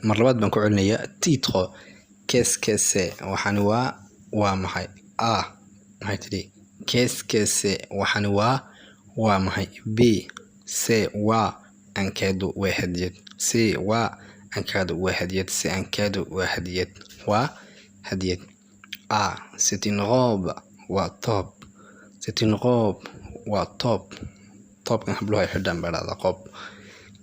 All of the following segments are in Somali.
Mar labaad baan ku celinayaa. Titre: Qu'est-ce que c'est? Waxani waa maxay? A maxay tidhi? Qu'est-ce que c'est? Waxani waa maxay? B, c'est, waa, un cadeau, waa hadiyad. C'est, waa, un cadeau, waa hadiyad. C'est un cadeau, waa hadiyad, waa hadiyad. A, c'est une robe, waa toob. C'est une robe, waa toob. Toobkan habluhu ay xidhaan baa dhahdaa qoob.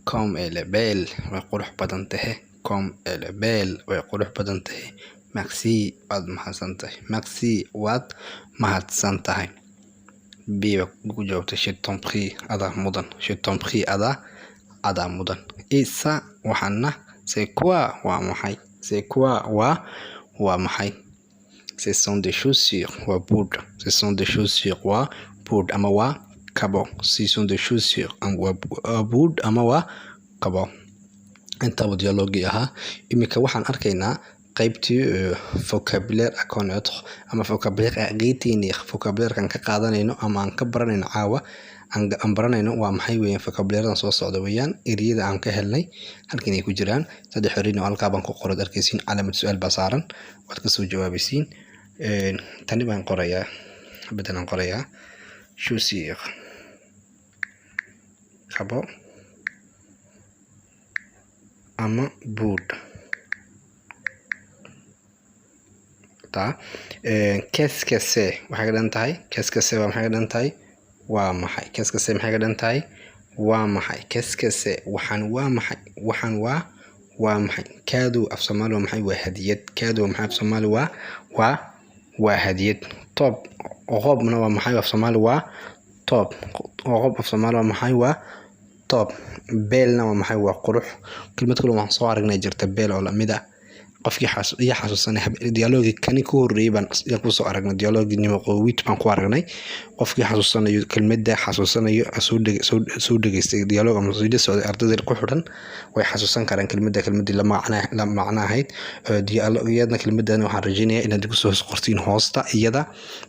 Comme elle est belle, way qurux badan tahay. Comme elle est belle, way qurux badan tahay. Merci, waad mahadsan tahay. Merci, waad mahadsan tahay. B baa ku jawaabtay: Je t'en prie, adaa mudan. Je t'en prie, adaa mudan. Et ça, waxaana, c'est quoi, waa maxay? C'est quoi, waa maxay? Ce sont des chaussures, waa boot. Ce sont des chaussures, waa boot ama waa kabo. Ce sont des chaussures, waa boot ama waa kabo. Intaaba dialogue ahaa. Iminka waxaan arkaynaa qaybtii vocabulaire à connaître ama vocabulaire à retenir. Vocabulaire-kan ka qaadanayno ama aan ka baranayno caawa, aan baranayno, waa maxay weeyaan? Vocabulaire-dan soo socda weeyaan. Ereyada aan ka helnay halkan ay ku jiraan. Saddex erin oo halkaa baan ku qoray, arkaysiin, calaamad su-aal baa saaran, waad kasoo jawaabaysiin. Tani baan qorayaa, xabadan aan qorayaa: chaussure, kabo ama boot. Ta qu'est-ce que c'est waxay ka dhan tahay? Qu'est-ce que c'est waa maxay ka dhan tahay? Waa maxay? Qu'est-ce que c'est maxay ka dhan tahay? Waa maxay? Qu'est-ce que c'est, waxaan waa maxay? Waxaan waa maxay? Cadeau af Soomaali waa maxay? Waa hadiyad. Cadeau maxay af Soomaali? Waa hadiyad. Toob, robe-na waa maxay af Soomaali? Waa toob. Robe af Soomaali waa maxay? Waa toob. Belle-na waa maxay? Waa qurux. Kelmad kale waan soo aragnay jirta, belle oo lamid ah. Qofkii iyo xasuusanay dialogue kani ku horreeyay baan kusoo aragnay, dialogue numéro 8 baan ku aragnay. Qofkii xasuusanayo, kelmadda xasuusanayo, soo dhegeystay dialogue ama soo socday, ardayda ku xidhan way xasuusan karaan kelmadda, kelmaddii la macno ahayd iyadna. Kelmaddan waxaan rajeynayaa inaad igu soo qortiin hoosta. Iyada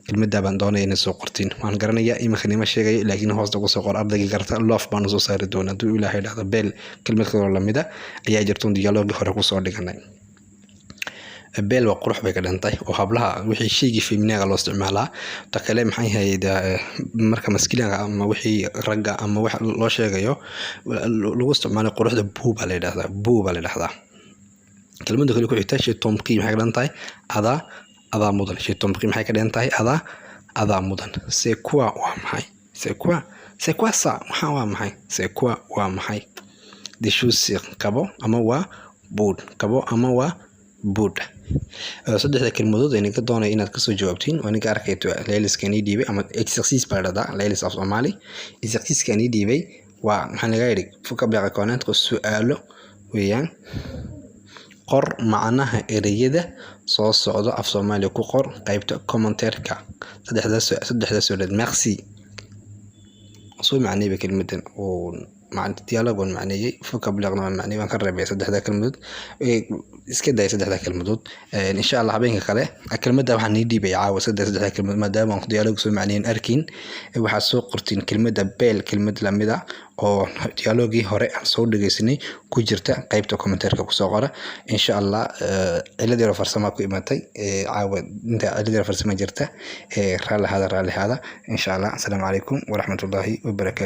kelmadda baan doonaya inaad soo qortiin. Waan garanayaa, iminka nima sheegayo, laakiin hoosta kusoo qor. Ardayga garta love baan soo saari doonaa hadduu Ilaahay dhahdo. Belle kelmad kaloo lamida ayaa jirto, dialogue hore kusoo dhiganay. Belle waa qurux bay ka dhantay, oo hablaha wixii shaygii féminin-ga loo isticmaalaa. Ta kale maxay ahayd? Marka masculin-ga ama wixii ragga ama wax loo sheegayo lagu isticmaalayo quruxda, beau baa la yidhahdaa, beau baa la yidhahdaa. Kelmadda kale ku xigta, je t'en prie, maxay ka dhan tahay? Adaa mudan. Je t'en prie maxay ka dhigan tahay? Adaa mudan. C'est quoi, waa maxay? C'est quoi? C'est quoi ça? Maxaa waa maxay? C'est quoi, waa maxay? Des chaussures, kabo ama waa boot. Kabo ama waa boot. Saddexda kelmadood ee ninka doonaya inaad kasoo jawaabtiin waa ninka arkayto layliska nii dhiibay ama exercice baa la dhahdaa laylis af Soomaali. Exercice-ka nii dhiibay waa maxaa laga yidhi? Vocabulaire à connaître, su-aalo weeyaan. Qor macnaha ereyada soo socdo af Soomaaliya, ku qor qaybta commentaire-ka saddexdaas su'aalood. Merci, soo macneeyba kelmadan oo dialogue waan macneeyey, vocabulaire-na waan macneeyey. Waan ka reebay saddexda kelmadood, iska day saddexda kelmadood. Insha Allah habeenka kale kelmadda waxaan nii dhiibay caawa. Iska day saddexda kelmadood maadaama aan dialogue soo macneeyin arkin. Waxaad soo qortiin kelmadda belle, kelmad lamid ah oo dialogue-gii hore aan soo dhegeysanay ku jirta, qaybta commentaire-ka kusoo qora insha Allah. Cilad yaro farsama ku imatay caawa, inta cilad yaro farsama jirta, raalli ahaada, raalli ahaada insha Allah. Asalaamu calaykum waraxmatullaahi wabarakaatu.